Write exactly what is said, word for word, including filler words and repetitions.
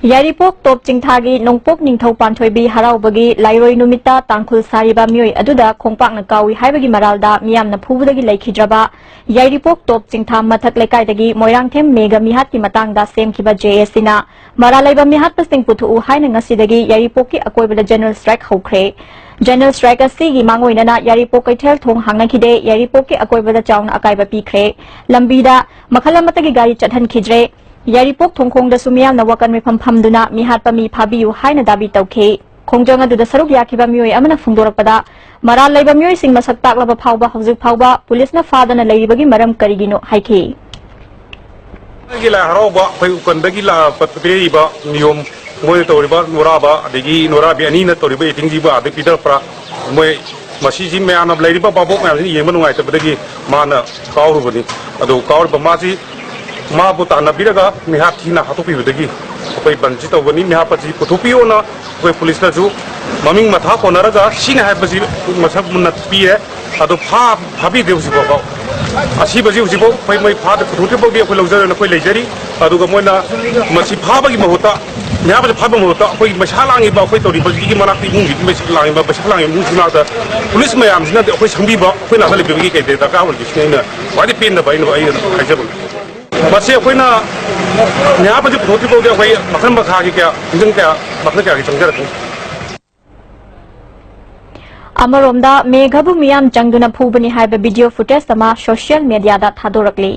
ꯌꯥꯏꯔꯤꯄꯣꯛ ꯇꯣꯞ ꯆꯤꯡꯊꯥꯒꯤ ꯅꯣꯡꯄꯣꯛ ꯅꯤꯡꯊꯧ ꯄꯥꯟꯊꯣꯏꯕꯤ ꯍꯔꯥꯎꯕꯒꯤ ꯂꯥꯏꯔꯣꯏ ꯅꯨꯃꯤꯠꯇ ꯇꯥꯡꯈꯨꯜ ꯁꯥꯔꯤꯕ ꯃꯤꯑꯣꯏ ꯑꯗꯨꯗ ꯈꯣꯡꯄꯥꯛꯅ ꯀꯥꯎꯏ ꯍꯥꯏꯕꯒꯤ ꯃꯔꯥꯜꯗ ꯃꯤꯌꯥꯝꯅ ꯐꯨꯕꯗꯒꯤ ꯂꯩꯈꯤꯗ꯭ꯔꯕ ꯌꯥꯏꯔꯤꯄꯣꯛ ꯇꯣꯞ ꯆꯤꯡꯊꯥ ꯃꯊꯛ ꯂꯩꯀꯥꯏꯗꯒꯤ ꯃꯣꯏꯔꯥꯡꯊꯦꯝ ꯃꯦꯘ ꯃꯤꯍꯥꯠꯀꯤ ꯃꯇꯥꯡꯗ ꯁꯦꯝꯈꯤꯕ ꯖꯦ ꯑꯦꯁ ꯁꯤꯅ ꯃꯔꯥꯜ ꯂꯩꯕ ꯃꯤꯍꯥꯠꯄꯁꯤꯡ ꯄꯨꯊꯣꯛꯎ ꯍꯥꯏꯅ ꯉꯁꯤꯗꯒꯤ ꯌꯥꯏꯔꯤꯄꯣꯛꯀꯤ ꯑꯀꯣꯏꯕꯗ ꯖꯦꯅꯔꯦꯜ ꯁ꯭ꯇ꯭ꯔꯥꯏꯛ ꯍꯧꯈ꯭ꯔꯦ꯫ ꯖꯦꯅꯔꯦꯜ ꯁ꯭ꯇ꯭ꯔꯥꯏꯛ ꯑꯁꯤꯒꯤ ꯃꯥꯡꯑꯣꯏꯅꯅ ꯌꯥꯏꯔꯤꯄꯣꯛ ꯀꯩꯊꯦꯜ ꯊꯣꯡ ꯍꯥꯡꯅꯈꯤꯗꯦ꯫ ꯌꯥꯏꯔꯤꯄꯣꯛꯀꯤ ꯑꯀꯣꯏꯕꯗ ꯆꯥꯎꯅ ꯑꯀꯥꯏꯕ ꯄꯤꯈ꯭ꯔꯦ꯫ ꯂꯝꯕꯤꯗ ꯃꯈꯜ ꯑꯃꯠꯇꯒꯤ ꯒꯥꯔꯤ ꯆꯠꯍꯟꯈꯤꯗ꯭ꯔꯦ꯫ ꯌꯥꯏꯔꯤꯄꯣꯛ ꯊꯣꯡꯈꯣꯡꯗꯁꯨ ꯃꯤꯌꯥꯝꯅ ꯋꯥꯀꯟ ꯃꯤꯐꯝ ꯐꯝꯗꯨꯅ ꯃꯤꯍꯥꯠꯄ ꯃꯤ ꯐꯥꯕꯤꯌꯨ ꯍꯥꯏꯅ ꯗꯥꯕꯤ ꯇꯧꯈꯤ꯫ ꯈꯣꯡꯖꯪ ꯑꯗꯨꯗ ꯁꯔꯨꯛ ꯌꯥꯈꯤꯕ ꯃꯤꯑꯣꯏ ꯑꯃꯅ ꯐꯣꯡꯗꯣꯔꯛꯄꯗ, ꯃꯔꯥꯜ ꯂꯩꯕ ꯃꯤꯑꯣꯏꯁꯤꯡ ꯃꯁꯛ ꯇꯥꯛꯂꯕ ꯐꯥꯎꯕ ꯍꯧꯖꯤꯛ ꯐꯥꯎꯕ ꯄꯨꯂꯤꯁꯅ ꯐꯥꯗꯅ ꯂꯩꯔꯤꯕꯒꯤ ꯃꯔꯝ ꯀꯔꯤꯒꯤꯅꯣ ꯍꯥꯏꯈꯤ꯫ ꯑꯩꯒꯤ ꯂꯥꯏ ꯍꯔꯥꯎꯕ ꯑꯩꯈꯣꯏ ꯎꯀꯟꯗꯒꯤ ꯂꯥꯛꯄ ꯄꯤꯔꯛꯏꯕ ꯅꯤꯌꯣꯝ, ꯃꯣꯏꯅ ꯇꯧꯔꯤꯕ ꯅꯣꯔꯥꯕ, ꯑꯗꯒꯤ ꯅꯣꯔꯥꯕꯤ ꯑꯅꯤꯅ ꯇꯧꯔꯤꯕ acting ꯁꯤꯕꯨ ꯑꯥꯗ ꯄꯤꯊꯔꯛꯄ꯭ꯔꯥ? ꯃꯣꯏ ꯃꯁꯤꯁꯤ ꯃꯌꯥꯝꯅ, ꯂꯩꯔꯤꯕ ꯚꯥꯕꯣꯛ ꯃꯌꯥꯝꯁꯤꯅ ꯌꯦꯡꯕ ꯅꯨꯡꯉꯥꯏꯇꯕꯗꯒꯤ ꯃꯥꯅ ꯀꯥꯎꯔꯨꯕꯅꯤ꯫ ꯑꯗꯨ ꯀꯥꯎꯔꯤꯕ ꯃꯥꯁꯤ ꯃꯥꯕꯨ ꯇꯥꯟꯅꯕꯤꯔꯒ ꯃꯤꯍꯥꯠ ꯊꯤꯅ ꯍꯥꯠꯇꯣꯛꯄꯤꯕꯗꯒꯤ ꯑꯩꯈꯣꯏ ꯕꯟꯁꯤ ꯇꯧꯕꯅꯤ꯫ ꯃꯤꯍꯥꯠꯄꯁꯤ ꯄꯨꯊꯣꯛꯄꯤꯌꯣꯅ ꯑꯩꯈꯣꯏ ꯄꯨꯂꯤꯁꯇꯁꯨ ꯃꯃꯤꯡ ꯃꯊꯥ ꯄꯣꯟꯅꯔꯒ ꯁꯤꯅꯤ ꯍꯥꯏꯕꯁꯤ ꯃꯁꯛ ꯃꯨꯟꯅ ꯄꯤꯔꯦ꯫ ꯑꯗꯣ ꯐꯥ-, ꯐꯥꯕꯤꯗ꯭ꯔꯦ ꯍꯧꯖꯤꯛꯐꯥꯎꯕ꯫ ꯑꯁꯤꯕꯁꯤ ꯍꯧꯖꯤꯛꯐꯥꯎ ꯑꯩꯈꯣꯏ ꯃꯣꯏ ꯐꯥꯗ ꯄꯨꯊꯣꯛꯇ꯭ꯔꯤꯐꯥꯎꯗꯤ ꯑꯩꯈꯣꯏ ꯂꯧꯖꯔꯣꯏꯅ ꯑꯩꯈꯣꯏ ꯂꯩꯖꯔꯤ꯫ ꯑꯗꯨꯒ ꯃꯣꯏꯅ ꯃꯁꯤ ꯐꯥꯕꯒꯤ ꯃꯍꯨꯠꯇ, ꯃꯤꯍꯥꯠꯄꯁꯤ ꯐꯥꯕꯒꯤ ꯃꯍꯨꯠꯇ ꯑꯩꯈꯣꯏꯒꯤ ꯃꯩꯁꯥ ꯂꯥꯡꯉꯤꯕ, ꯑꯩꯈꯣꯏ ꯇꯧꯔꯤꯕꯁꯤꯒꯤ ꯃꯅꯥꯛꯇ ꯏꯃꯨꯡꯁꯤꯒꯤ ꯃꯩꯁꯥ ꯂꯥꯡꯉꯤꯕ, ꯄꯩꯁꯥ ꯂꯥꯡꯉꯤꯕ ꯏꯃꯨꯡꯁꯤ ꯃꯅꯥꯛꯇ ꯄꯨꯂꯤꯁ ꯃꯌꯥꯝꯁꯤꯅꯗꯤ ꯑꯩꯈꯣꯏ ꯁꯪꯕꯤꯕ, ꯑꯩꯈꯣꯏ ꯅꯥꯛꯇ ꯂꯩꯕꯤꯕꯒꯤ ꯀꯩ ꯀꯩ ꯗꯔꯀꯥꯔ ꯑꯣꯏꯔꯤꯕꯁꯤꯅ ꯑꯩꯅ ꯈ꯭ꯋꯥꯏꯗꯒꯤ ꯄꯦꯟꯗꯕ ꯑꯩꯅ, ꯑꯩꯅ ꯍꯥꯏꯖꯕꯅꯤ꯫ ꯃꯁꯤ ꯑꯩꯈꯣꯏꯅ ꯃꯤꯍꯥꯠꯄꯁꯤ ꯄꯨꯊꯣꯛꯇ꯭ꯔꯤꯐꯥꯎꯗꯤ ꯑꯩꯈꯣꯏ ꯃꯈꯜ ꯃꯈꯥꯒꯤ ꯀꯌꯥ, ꯅꯤꯡꯁꯤꯡ ꯀꯌꯥ, ꯃꯈꯜ ꯀꯌꯥꯒꯤ ꯆꯪꯖꯔꯛꯀꯅꯤ꯫ ꯑꯃꯔꯣꯝꯗ, ꯃꯦꯘꯕꯨ ꯃꯤꯌꯥꯝ ꯆꯪꯗꯨꯅ ꯐꯨꯕꯅꯤ ꯍꯥꯏꯕ ꯚꯤꯗꯤꯑꯣ ꯐꯨꯇꯦꯖ ꯑꯃ ꯁꯣꯁꯤꯌꯦꯜ ꯃꯦꯗꯤꯌꯥꯗ ꯊꯥꯗꯣꯔꯛꯂꯤ꯫